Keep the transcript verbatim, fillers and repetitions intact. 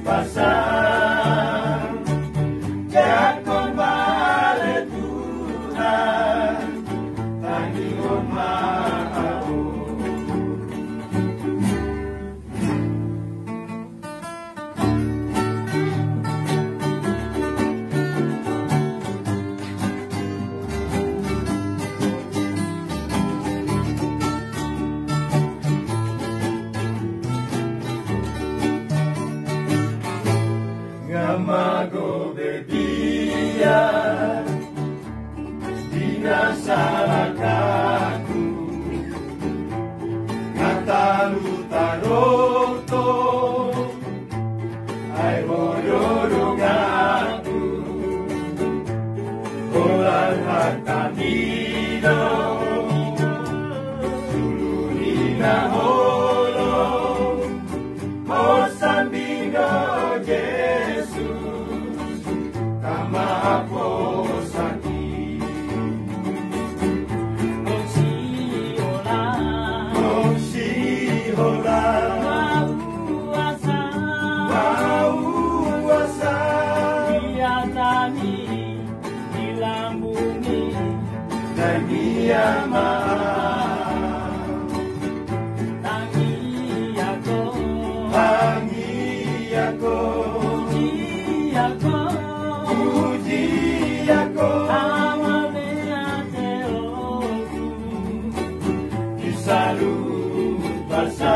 Pasang, jangkon ma ale Tuhan, tangihon ma ahu. Nga mago be biar di na salakaku, nga talu taroto, ai ho do donganku, holan hatami do, sulu ni na holong, ho sambing do Jesus, tama aposaki. Ho sihola, ho sihola, mauasa, mauasa, di hatami di lambungmi, tangiang ma. Tangiangku, tangiangku, pujianku, pujianku, amale ateoku, di saluhut basa